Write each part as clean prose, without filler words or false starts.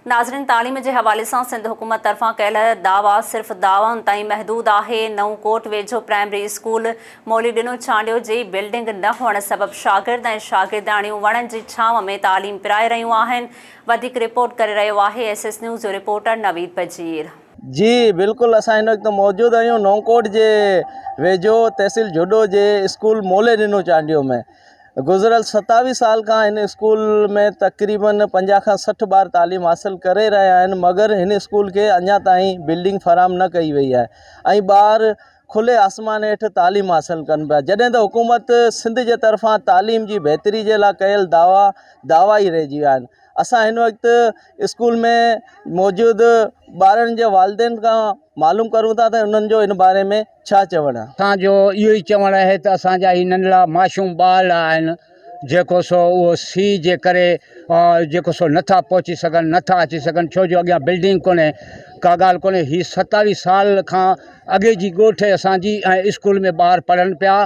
ناظرين تعليم جي حوالي سان سنڌ حڪومت طرفان ڪيل دعويٰ صرف دعوائن تائين محدود آهي، نئون ڪوٽ ويجهو پرائمري اسڪول مولي ڏنو چانڊيو جي بلڊنگ نه هئڻ سبب شاگرد ۽ شاگردياڻيون وڻن جي ڇانو ۾ تعليم پرائي رهيون آهن، وڌيڪ رپورٽ ڪري رهيو آهي ايس ايس نيوز جو رپورٽر نويد بجير. جي بلڪل اسان هن وقت موجود آهيون نئون ڪوٽ جي ويجهو تحصيل جهڏو جي اسڪول مولي ڏنو چانڊيو ۾ گذريل ستاويهه سال کان هن اسڪول ۾ تقريبن 50 کان 60 ٻار تعليم حاصل ڪري رهيا آهن مگر هن اسڪول کي اڃا تائين بلڊنگ فراهم نه ڪئي وئي آهي ۽ ٻار کلي آسمان هيٺ تعليم حاصل ڪن پيا جڏهن ته حڪومت سنڌ جي طرفان تعليم جي بهتري جي لاء ڪيل دعويٰ دعويٰ ئي رهجي ويا آهن اسان هن وقت اسڪول ۾ موجود ٻارن جي والدين کان معلوم ڪرون ٿا ته انهن جو ان باري ۾ ڇا چوڻ آهي. اسان جو اهو ئي چوڻ آهي ته اسان جا هي ننڍڙا معصوم ٻارڙا آهن جيڪو سو اهو سي جي ڪري جيڪو سو نٿا پهچي سگهن نٿا اچي سگهن ڇو جو اڳيان بلڊنگ ڪونهي ڪا ڳالهه ڪونهي هي 27 سال کان اڳي جي ڳوٺ اسان جي ۽ اسڪول ۾ ٻار پڙهن پيا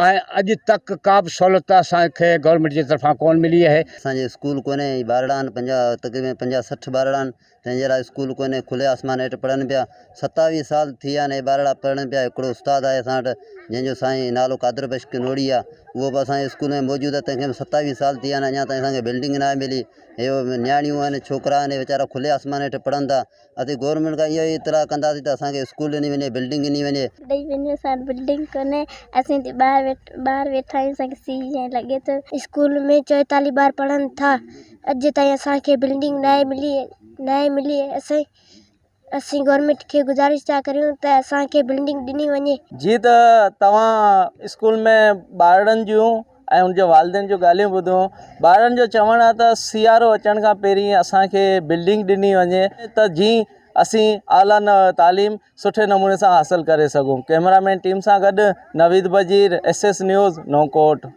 ۽ اڄ تڪ ڪا به سهولت اسان کي گورنمينٽ جي طرفان ڪون ملي آهي. اسان جي اسڪول ڪونهي هي ٻارڙا آهن 50 تقريبن 50 60 ٻارڙا آهن تنهن جي لاء اسڪول ڪونهي کلي آسمان هيٺ پڙهن پيا 27 سال ٿي ويا آهن هي ٻارڙا پڙهن پيا هڪڙو استاد آهي اسان وٽ جنهن جو سائين نالو قادر بخش ڪنوڙي آهي اهو به اسان جي اسڪول ۾ موجود آهي تنهن کي به 27 سال ٿي ويا آهن اڃا تائين اسان کي بلڊنگ ناهي ملي هي نياڻيون آهن ڇوڪرا آهن ويچارا کلي آسمان هيٺ پڙهن ٿا اسين گورنمينٽ کان اهو ئي اطلاع ڪنداسين ته اسان کي اسڪول ڏني وڃي بلڊنگ ڏني وڃي. ڏئي وڃي اسان وٽ بلڊنگ ڪونهي اسين هتي ٻاهر ويٺ ٻاهر ويٺا آهيون اسان کي سي ائين لڳي ٿو. اسڪول ۾ 44 ٻار پڙهن ٿا اڄ تائين اسان کي بلڊنگ ناهي ملي ناهي ملي اسين اسين گورنمينٽ کي گذارش ٿا ڪريون ته اسان کي بلڊنگ ڏني وڃي. جي ته توهان اسڪول ۾ ٻارڙن جون ۽ ان جي والدين جون ڳالهيون ٻڌون ٻارن جو چوڻ آهي ته سيارو اچڻ کان پهرين اسان کي بلڊنگ ڏني وڃي ته جي اسين اعليٰ تعليم سٺي نموني سان حاصل ڪري سگهون ڪئميرا مين ٽيم سان گڏ Naveed Bajeer S S news Naukot.